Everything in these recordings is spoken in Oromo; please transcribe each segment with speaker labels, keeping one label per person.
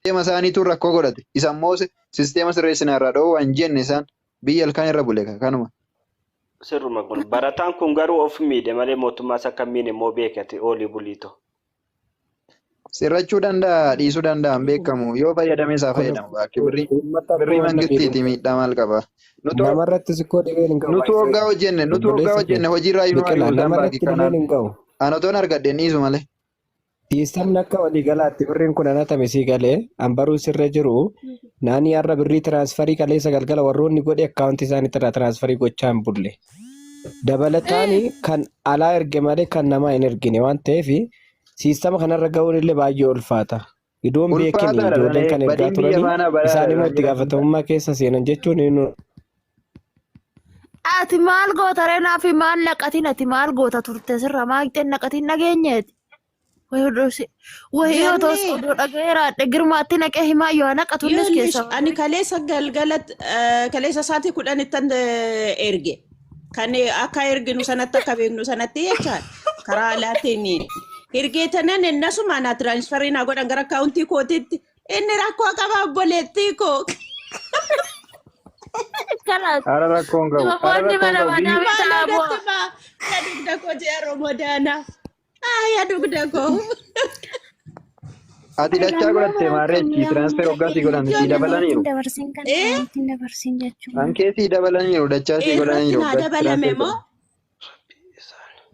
Speaker 1: Sisteema isaaniitu rakkoo godhate. Isa immoo sisteema sirreessina irraa dhoowwa hin jenne isaan biyya halkan irra bule kanuma.
Speaker 2: Sirruma kun barataan kun garuu of miidhe malee mootummaas akka hin miine immoo beekate oolii buliito.
Speaker 1: Sirrachuu danda'a dhiisuu danda'a hin beekamu yoo fayyadame isaa fayyadamu baakki birrii
Speaker 3: Uummata
Speaker 1: birrii
Speaker 3: akkuma wanna miidhu
Speaker 1: mangittiiti miidhaa maal qaba. Nutu
Speaker 3: Namarrattis ikkoo dhibeen hin qabu.
Speaker 1: nutu hoggaa hojjenne nutu hoggaa
Speaker 3: Obboleessa
Speaker 1: hojjenne
Speaker 3: kee
Speaker 1: hojiirraa inuu
Speaker 3: Biqilaa
Speaker 1: ari'u isaan baakki
Speaker 3: namarratti dhibeen
Speaker 1: kanaan
Speaker 3: hin qabu.
Speaker 1: an otoon argadhe hin dhiisu malee.
Speaker 3: Siistamni akka waliigalaatti birriin kun anatame sii galee an baruu sirra jiru naanii har'a birrii tiraansfarii kaleessa galgala warroonni godhe akkaawuntii isaaniitti irraa tiraansfarii gochaa hin bulle. Dabalataan kan alaa erge malee kan namaa hin ergine waan ta'eef siistama kanarra ga'uun illee baay'ee ulfaata. Idoon beekini
Speaker 1: Ulfaataadha
Speaker 3: ijoolleen
Speaker 1: malee
Speaker 3: kan ergaa
Speaker 1: badiin biyya
Speaker 3: turanii
Speaker 1: faana
Speaker 3: isaan
Speaker 1: balaadha
Speaker 3: immoo itti
Speaker 1: jira.
Speaker 3: gaafatamummaa keessa seenan jechuun inni
Speaker 4: Ati maal goota reenaa fi maal naqatiin ati maal goota turte sirra maaqxeen naqatiin dhageenyeeti. Wayii otoo
Speaker 5: Jennee
Speaker 4: odoo dhaga'eeraadhe girmaatti naqee himaa yoo naqatunnis
Speaker 5: Yoonis
Speaker 4: keessa.
Speaker 5: ani kaleessa galgala kaleessa sa'aatii 10ttan erge. Kan akka erginu sanatti akka beeknu sanatti jechaadha. Karaa alaatiin ergee tanan innasuma naa tiraansfarii naa godhan gara akkaawuntii kootiitti. Inni rakkoo qaba obboleettii koo.
Speaker 4: Kalaas.
Speaker 1: Hara rakkoon qabu. Hara
Speaker 4: Namoonni
Speaker 1: rakkoon
Speaker 4: mana
Speaker 1: qabu.
Speaker 4: manaa
Speaker 1: Biyyi
Speaker 4: bitaa
Speaker 5: Maaloo
Speaker 4: bu'a.
Speaker 5: natti maa yaa dugda koo ji'a Ramadaana. Ah yaa dugda koo.
Speaker 1: Ati dachaa godhatte maarreechi tiraansfer hoggaa sii godhan sii dabalaniiru.
Speaker 6: dabarsin kan
Speaker 5: Eh?
Speaker 6: ittiin dabarsin jechuudha.
Speaker 1: Hankee sii dabalaniiru dachaa sii
Speaker 5: Irratti
Speaker 1: godhaniiru
Speaker 5: naa
Speaker 1: hoggaa
Speaker 5: dabalame
Speaker 1: tiraansfer
Speaker 5: moo?
Speaker 1: godhan.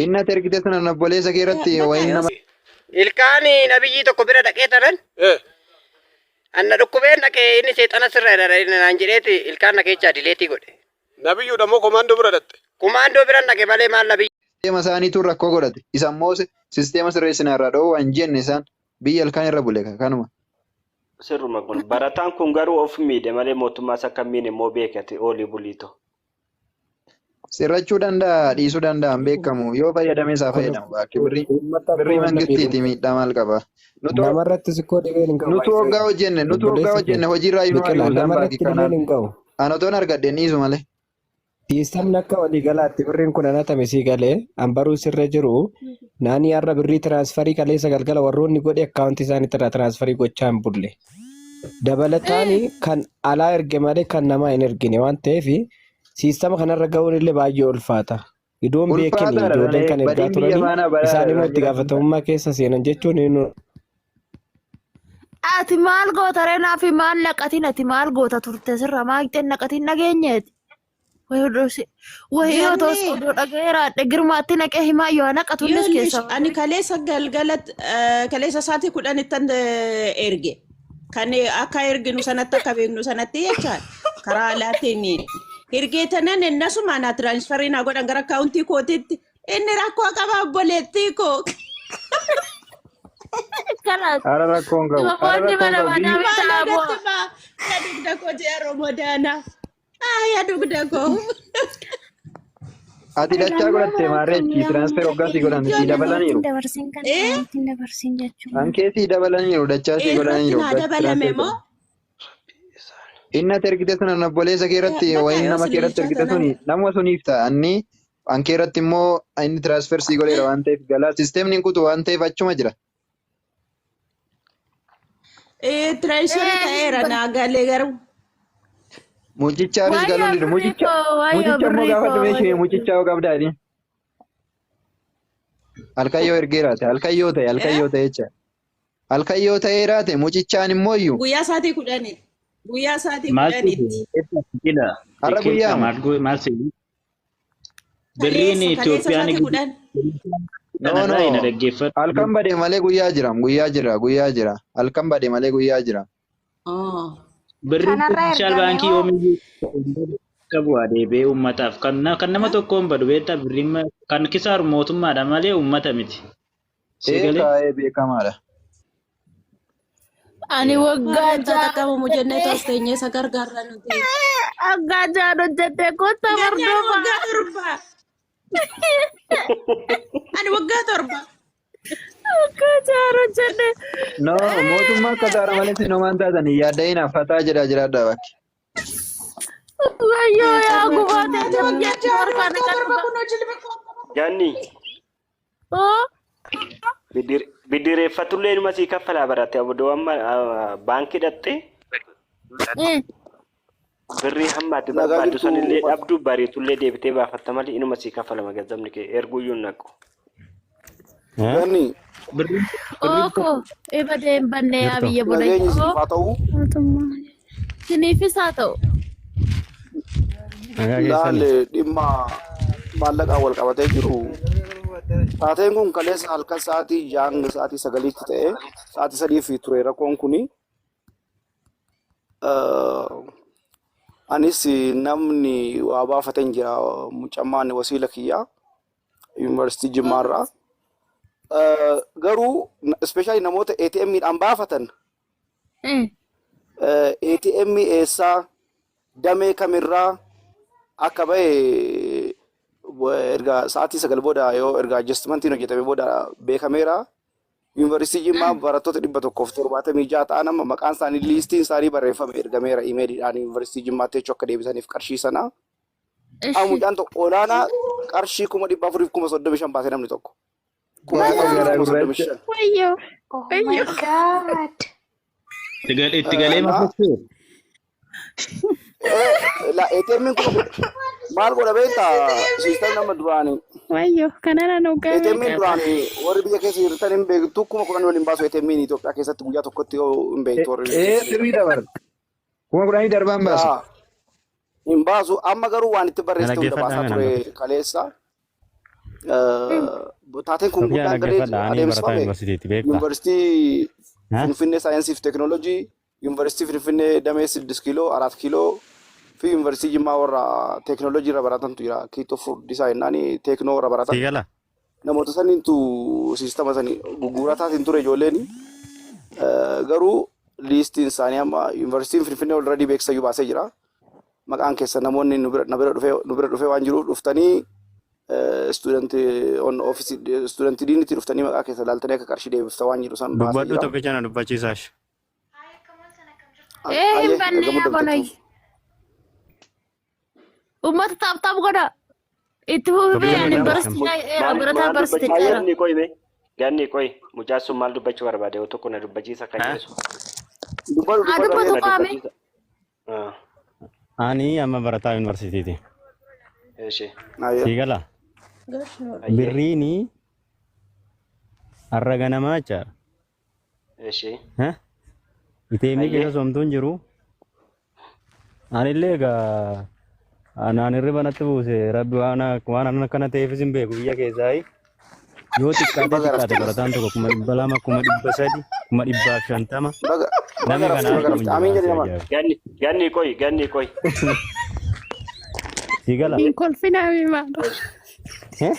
Speaker 1: Inni ati ergite sun obboleessa kee irratti
Speaker 5: Bakka
Speaker 1: wayiin nama
Speaker 7: Ilkaan nabiyyii tokko bira dhaqee tanan anna dhukkubeen dhaqee inni seexana sirra naan jedheeti ilkaan na keessaa dileetii godhe.
Speaker 8: Nabiyyuudha moo komaandoo bira dhatte?
Speaker 7: Kumaandoo biran dhaqe malee maal nabiyyi.
Speaker 1: sisteema isaaniitu rakkoo godhate. Isa immoo sisteema sirreessina irraa dhoowwa hin jenne isaan biyya halkan irra bule kanuma.
Speaker 2: Sirruma kun barataan kun garuu of miidhe malee mootummaas akka hin miine immoo beekate oolii buliito.
Speaker 1: Sirrachuu danda'a dhiisuu danda'a hin beekamu yoo fayyadame isaa fayyadamu baakki birrii
Speaker 3: uummata
Speaker 1: birrii
Speaker 3: akkuma wanna miidhu
Speaker 1: mangittiiti miidhaa maal qaba. Nutu
Speaker 3: Namarrattis ikkoo dhibeen hin qabu.
Speaker 1: nutu hoggaa hojjenne nutu hoggaa
Speaker 3: Obboleessa kee
Speaker 1: hojjenne hojiirraa inuu
Speaker 3: Biqilaa
Speaker 1: ari'u isaan baakki
Speaker 3: namarratti dhibeen
Speaker 1: kanaan
Speaker 3: hin qabu.
Speaker 1: an otoon argadhe hin dhiisu malee.
Speaker 3: Siistamni akka waliigalaatti birriin kun anatame sii galee an baruu sirra jiru naanii har'a birrii tiraansfarii kaleessa galgala warroonni godhe akkaawuntii isaaniitti irraa tiraansfarii gochaa hin bulle. Dabalataan kan alaa erge malee kan namaa hin ergine waan ta'eef siistama kanarra ga'uun illee baay'ee ulfaata. Idoon beekini
Speaker 1: Ulfaataadha
Speaker 3: ijoolleen
Speaker 1: malee
Speaker 3: kan ergaa
Speaker 1: badiin biyya
Speaker 3: turanii
Speaker 1: faana
Speaker 3: isaan
Speaker 1: balaadha
Speaker 3: immoo itti
Speaker 1: jira.
Speaker 3: gaafatamummaa keessa seenan jechuun inni
Speaker 4: Ati maal goota reenaa fi maal naqatiin ati maal goota turte sirra maaqxeen naqatiin dhageenyeeti. Wayii otoo
Speaker 5: Jennee
Speaker 4: odoo dhaga'eeraadhe girmaatti naqee himaa yoo naqatunnis
Speaker 5: Yoonis
Speaker 4: keessa.
Speaker 5: ani kaleessa galgala kaleessa sa'aatii 10ttan erge. Kan akka erginu sanatti akka beeknu sanatti jechaadha. Karaa alaatiin ergee tanan innasuma naa tiraansfarii naa godhan gara akkaawuntii kootiitti. Inni rakkoo qaba obboleettii koo.
Speaker 4: Kalaas.
Speaker 1: Hara rakkoon qabu. Hara
Speaker 4: Namoonni
Speaker 1: rakkoon
Speaker 4: mana
Speaker 1: qabu.
Speaker 4: manaa
Speaker 1: Biyyi
Speaker 4: bitaa
Speaker 5: Maaloo
Speaker 4: bu'a.
Speaker 5: natti maa yaa dugda koo ji'a Ramadaana. Ah yaa dugda koo.
Speaker 1: Ati dachaa godhatte maarreechi tiraansfer hoggaa sii godhan sii dabalaniiru.
Speaker 6: Ittiin dabarsin kan
Speaker 5: Eh?
Speaker 6: ittiin dabarsin jechuudha.
Speaker 1: Hankee sii dabalaniiru dachaa sii
Speaker 5: Irratti
Speaker 1: godhaniiru
Speaker 5: naa
Speaker 1: hoggaa
Speaker 5: dabalame
Speaker 1: tiraansfer
Speaker 5: moo?
Speaker 1: godhan. Inni ati ergite sun obboleessa kee irratti
Speaker 5: Bakka
Speaker 1: wayiin
Speaker 5: yoo
Speaker 1: nama kee irratti
Speaker 5: sirreessaa
Speaker 1: ergite
Speaker 5: taanaan
Speaker 1: suni nama suniif ta'a. Inni hankee irratti immoo inni tiraansfer sii godheera waan ta'eef galaa sisteemni hin kutu waan ta'eef achuma jira.
Speaker 5: Tiraansfarii ta'eera naa galee garuu.
Speaker 1: Mucichaafis
Speaker 4: Wayyoo
Speaker 1: galuun didu.
Speaker 4: birrii
Speaker 1: Mucicha
Speaker 4: koo wayyoo
Speaker 1: mucicha immoo
Speaker 4: birrii
Speaker 1: gaafa
Speaker 4: koo
Speaker 1: dhume ishee
Speaker 4: wayyoo.
Speaker 1: mucichaa yoo qabdaa jedhiin. Halkan yoo ergeeraate halkan yoo ta'e halkan yoo ta'e jecha. Halkan yoo ta'eeraate mucichaan immoo iyyuu
Speaker 5: Guyyaa sa'aatii 10. Guyyaa sa'aatii
Speaker 9: Maal
Speaker 5: 10tti.
Speaker 9: siidha?
Speaker 1: har'a
Speaker 9: Biqilaa
Speaker 1: guyyaama.
Speaker 9: maal maal siidhi? Birriin
Speaker 5: Kaleessa kaleessa
Speaker 9: Itoophiyaan
Speaker 5: sa'aatii 10.
Speaker 1: No
Speaker 9: kanarraa
Speaker 1: no
Speaker 9: hin dhaggeeffadhu.
Speaker 1: halkan bade malee guyyaa jira guyyaa jira guyyaa jira halkan bade malee guyyaa jira.
Speaker 5: Oh.
Speaker 9: Birriin
Speaker 6: Kanarraa
Speaker 9: Komishaal
Speaker 6: ergame
Speaker 9: Baankii
Speaker 6: hoo
Speaker 9: yoomiyyuu akka bu'aa deebi'ee uummataaf kan kan nama tokkoon badu beektaa birriin kan kisaaru mootummaadha malee uummata miti. Si
Speaker 1: Ee
Speaker 9: galee?
Speaker 1: kaa'ee beekamaadha.
Speaker 4: Ani waggaa
Speaker 5: Maal
Speaker 4: 6
Speaker 5: qaqqabamu jennee
Speaker 4: hojjedhee
Speaker 5: toos teenyee isa gargaarra nuti.
Speaker 4: waggaa 6 hojjedhee kottaa
Speaker 5: Ganni ani
Speaker 4: barnooma.
Speaker 5: waggaa 7. Ani waggaa 7.
Speaker 4: Waggaa 6 hojjedhee.
Speaker 1: No mootummaa akka taara malee sin homaan taatan hin yaadda'in fataa jedhaa jiraadhaa bakki.
Speaker 4: Wayyoo yaa gubaatee
Speaker 5: Ati waggaa
Speaker 4: jabbiyyatti
Speaker 5: 6
Speaker 4: harkaan
Speaker 5: waggaa 7
Speaker 4: qalba.
Speaker 5: kun hojii
Speaker 2: Janni
Speaker 4: Oo.
Speaker 2: Bidireeffatullee inuma sii kaffalaa baratte abdoo amma baankii dhatte birrii hamma ati
Speaker 8: Nagaa
Speaker 2: barbaaddu
Speaker 8: jirtu
Speaker 2: sanillee dhabdu bariitullee deebitee baafatta malee inuma sii kaffalama gazabni kee erguuyyuu hin naqu.
Speaker 8: Ganni
Speaker 9: Birriin birriin
Speaker 4: Ooko ebadee hin banne yaa
Speaker 10: Jirtu.
Speaker 4: biyya
Speaker 8: nageenyi
Speaker 4: bonayyoo.
Speaker 8: siif haa ta'u.
Speaker 6: Mootummaa.
Speaker 4: Siniifis haa ta'u.
Speaker 10: Nagaa keessani.
Speaker 8: Laale dhimma maallaqaan wal qabatee jiru. Taateen kun kaleessa halkan sa'aatii 6 sa'aatii 9tti ta'e sa'aatii 3 fi ture rakkoon kuni. Anis namni waa baafateen jira mucammaan wasiila kiyyaa yuunivarsiitii Jimmaarraa. Garuu especially namoota ATM-dhaan baafatan ATM eessaa damee kamirraa akka bahe erga sa'aatii 9 booda yoo erga adjustmentiin hojjetame booda beekameera. Yuunivarsiitii Jimmaa barattoota 176 ta'an amma maqaan isaanii liistiin isaanii barreeffame ergameera imeeliidhaan yuunivarsiitii Jimmaatti jechuu akka deebisaniif qarshii sana. Amma mucaan tokko olaanaa qarshii 435,000 baasee namni tokko. Kuma
Speaker 1: Waaqa
Speaker 8: dhibba
Speaker 1: garaa
Speaker 8: afuriif kuma soddomii
Speaker 1: gurraacha.
Speaker 8: shan.
Speaker 6: Wayyoo.
Speaker 11: Oh my
Speaker 6: Wayyoo.
Speaker 11: God.
Speaker 9: itti galee
Speaker 8: Naa
Speaker 9: mafakkee.
Speaker 8: La ATM'n kun maal godha beektaa siistamni amma duraanii
Speaker 6: Wayyoo. Kanarra nu
Speaker 8: ATM'n
Speaker 6: gaafata.
Speaker 8: duraanii warri biyya keessa jirtan hin beektu 10,000 waliin baasu ATM'n Itoophiyaa keessatti guyyaa tokkotti yoo hin beektu warri biyya
Speaker 1: Ee
Speaker 8: keessa
Speaker 1: sirrii
Speaker 8: jirtan.
Speaker 1: dabar. 10,000 darbaan baasu.
Speaker 8: Yaa hin baasu amma garuu waan itti
Speaker 10: Na
Speaker 8: barreessite hunda
Speaker 10: dhaggeeffadhaa
Speaker 8: baasaa
Speaker 10: mee
Speaker 8: ture
Speaker 10: nan
Speaker 8: kaleessa. Taateen kun
Speaker 10: Sofiyaa
Speaker 8: guddaan galee
Speaker 10: dhaggeeffadhaa ani barataa
Speaker 8: adeemsifame
Speaker 10: yuunivarsiitiiti beektaa?
Speaker 8: yuunivarsiitii
Speaker 10: Ha?
Speaker 8: Finfinnee saayinsii fi teekinooloojii, yuunivarsiitii Finfinnee damee 6 kiiloo, 4 kiiloo fi yuunivarsiitii Jimmaa warra teekinooloojii irra baratantu jira. Kiitoo furdisaa jennaan teeknoo warra baratan.
Speaker 10: Sii gala?
Speaker 8: Namoota saniintu siistama sanii gurgurataatiin ture ijoolleen. Garuu liistiin isaanii amma yuunivarsiitiin Finfinnee already beeksisayyuu baasee jira. Maqaan keessa namoonni nu bira na bira dhufee nu bira dhufee waan jiruuf dhuftanii studentii on office studentii diinitti dhuftanii maqaa keessa ilaaltanii akka qarshii deebifta waan jiru san baasee
Speaker 10: Dubbadhu
Speaker 8: jira.
Speaker 10: tokkicha na dubbachiisaash.
Speaker 4: Ee hin
Speaker 8: Ayyee
Speaker 4: banne
Speaker 8: erga
Speaker 4: yaa
Speaker 8: muddamte
Speaker 4: bonayyoo. Uummata taap taap godha. Itti fufee
Speaker 10: Tokkicha na
Speaker 4: ani
Speaker 10: dubbachisa.
Speaker 4: barsiisaa
Speaker 2: Maal
Speaker 4: barataa
Speaker 2: maal dubbachuu
Speaker 4: barsiiseera.
Speaker 2: ganni qoy mee ganni qoy mucaan sun maal dubbachuu barbaade yoo tokko na dubbachiisa kan
Speaker 10: Ha?
Speaker 2: jedhu sun.
Speaker 8: Dubbadhu
Speaker 4: Haa
Speaker 8: dubbadhu
Speaker 4: dubbatu
Speaker 2: Na
Speaker 4: qaame.
Speaker 2: dubbachiisa. Ah,
Speaker 10: Ani amma barataa yuunivarsiitiiti.
Speaker 2: Eeshi.
Speaker 8: Ayyee.
Speaker 10: Sii gala?
Speaker 2: Ayyee.
Speaker 10: Birriini har'a ganamaa jechaadha.
Speaker 2: Eeshi.
Speaker 10: Ha? ATM
Speaker 2: Ayyee.
Speaker 10: keessa somtuun jiru. Anillee egaa anaan hirriba natti buuse rabbi waan waan akkana ta'eefis hin beeku biyya keessaa yoo xiqqaate
Speaker 8: Baga
Speaker 10: xiqqaate
Speaker 8: rafte.
Speaker 10: barataan tokko 200,000, 300,000, 150,000
Speaker 8: Baga
Speaker 10: namni
Speaker 8: baga rafte
Speaker 10: kanaa
Speaker 8: baga
Speaker 10: argamu
Speaker 8: rafte.
Speaker 10: hin
Speaker 8: Amiin
Speaker 10: jiru
Speaker 8: jedhi
Speaker 10: si
Speaker 8: namaan.
Speaker 10: ajaa'iba.
Speaker 2: Ganni ganni qoy ganni qoy.
Speaker 10: Sii gala?
Speaker 6: Hin kolfinaa maalo.
Speaker 10: Eh?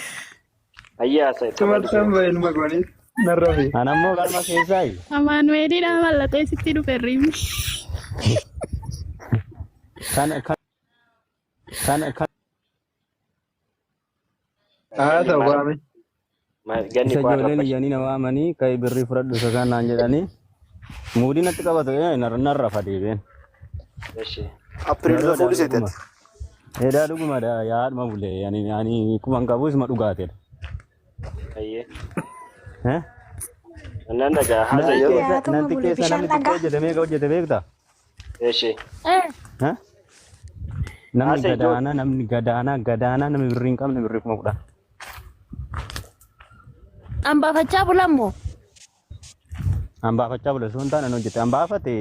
Speaker 2: Ayyee haasa'e tapha
Speaker 1: Tumartaan
Speaker 2: dhufe.
Speaker 1: bahe ilma goonis narra fi.
Speaker 10: An ammoo galma keessaayi.
Speaker 6: Amaanu'eelidha mallatee sitti dhufe riimni.
Speaker 10: Kana kana kana
Speaker 1: Haa
Speaker 2: Ganni
Speaker 1: ta'u
Speaker 2: maal
Speaker 1: qaame.
Speaker 2: maal ganni
Speaker 10: isa
Speaker 2: qoy
Speaker 10: ijoolleen
Speaker 2: arrabbashi.
Speaker 10: iyyanii na waamanii ka'ii birrii fudhadhu isa kaan naan jedhanii muudii natti qabatu narra rafa deebi'een.
Speaker 2: Eeshi.
Speaker 8: April
Speaker 10: Garuu
Speaker 8: the fool
Speaker 10: edaa
Speaker 8: seetet.
Speaker 10: dhuguma. Edaa dhuguma yaaduma bulee ani ani kuban qabu isuma dhugaateedha.
Speaker 2: Ayyee.
Speaker 10: Eh?
Speaker 2: Nan dhagaa haasa'e
Speaker 10: Nan
Speaker 2: ijoollee.
Speaker 10: keessa
Speaker 11: Yaatuma
Speaker 10: nan
Speaker 11: bule
Speaker 10: xiqqeessa
Speaker 11: bishaan
Speaker 10: namni xiqqoo
Speaker 11: dhagaa.
Speaker 10: hojjete meeqa hojjete beektaa?
Speaker 2: Eeshi.
Speaker 10: Eh? Namni
Speaker 2: Haasa'e ijoollee.
Speaker 10: gadaanaa namni gadaanaa gadaanaa namni birrii hin qabne birrii 10,000.
Speaker 4: Hambaafachaa bulammoo.
Speaker 10: Hambaafachaa bule sun taane hojjete hambaafate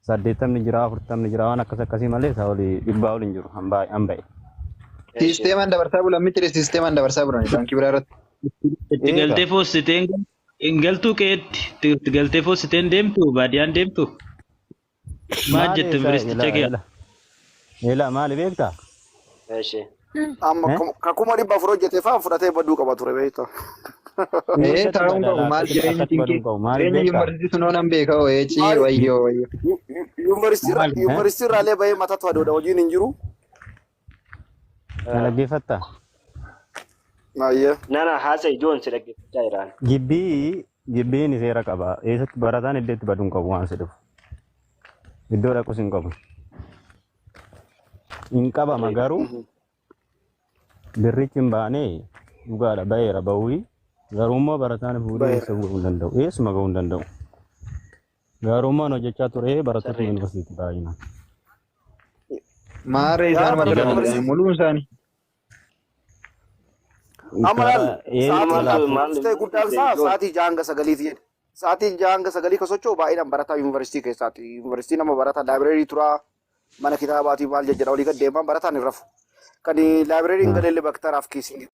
Speaker 10: 80 jira 40 jira waan akkas akkasii malee isaa olii dhibbaa ol hin jiru hamba'e.
Speaker 2: Eeshi.
Speaker 1: Siisteemaan dabarsaa bulan miti siisteemaan dabarsaa bulan baankii biraa irratti.
Speaker 9: Itti
Speaker 10: Eega
Speaker 9: galtee foositeen hin galtuu qe'eetti itti galtee foositeen deemtu baadiyyaan deemtu maal
Speaker 10: maali
Speaker 9: jette
Speaker 10: isa
Speaker 9: yuunivarsiiticha
Speaker 10: ila
Speaker 9: kee
Speaker 10: ila ila maali beektaa?
Speaker 2: Eeshi.
Speaker 8: Amma
Speaker 10: Eh?
Speaker 8: ka 400,000 hojjete fa'aa fudhatee baduu qaba ture beektaa.
Speaker 1: Ee
Speaker 10: Eessatti
Speaker 1: taa'uun
Speaker 10: bada
Speaker 1: qabu maal
Speaker 10: akkatti
Speaker 1: jireenya
Speaker 10: akkatti baduu
Speaker 1: cinqii
Speaker 10: hin qabu maaliif
Speaker 1: jireenya
Speaker 10: beektaa?
Speaker 1: yuunivarsiitii sun oonan beeka hoo eecii
Speaker 8: Maali
Speaker 1: wayyoo wayyoo.
Speaker 8: yuunivarsiitii
Speaker 10: Maal eh?
Speaker 8: yuunivarsiitii irraalee bahee mataatu adoodha hojiin hin jiru.
Speaker 10: Na dhaggeeffattaa?
Speaker 8: Ayyee.
Speaker 2: Nana haasa'e ijoon si dhaggeeffachaa jiraan.
Speaker 10: Gibbii gibbiin seera qaba. Eessatti barataan iddoo itti baduu hin qabu waan si dhufu. Iddoo dhaqus hin qabu. Hin qabama garuu birrichi hin baane dhugaadha baheera bahuuyi. Garuu immoo barataan fuudhee
Speaker 8: Baay'ee.
Speaker 10: eessa ga'uu hin danda'u. Eessuma ga'uu hin danda'u. Gaarummaan hojjechaa ture barattoota
Speaker 2: Sirriidha.
Speaker 10: yuunivarsiitii baay'inaan.
Speaker 1: Maarree
Speaker 8: Yaa
Speaker 1: isaan
Speaker 8: barattoota
Speaker 1: mata
Speaker 8: yuunivarsiitii.
Speaker 1: muluun isaanii.
Speaker 8: Amma laal
Speaker 10: Eenyu
Speaker 8: sa'aatiin
Speaker 2: Maaltu
Speaker 10: laata?
Speaker 2: maal
Speaker 8: ta'e guddaan isaa sa'aatii 6 hanga 9ti jedhe. Sa'aatiin 6 hanga 9 kan socho'u baay'inaan barataa yuunivarsiitii keessaati. Yuunivarsiitii nama barataa laabireerii turaa mana kitaabaatii maal jejjedha olii gad deemaan barataan hin rafu. Kan laabireeriin galeellee baktaraaf kiisiin.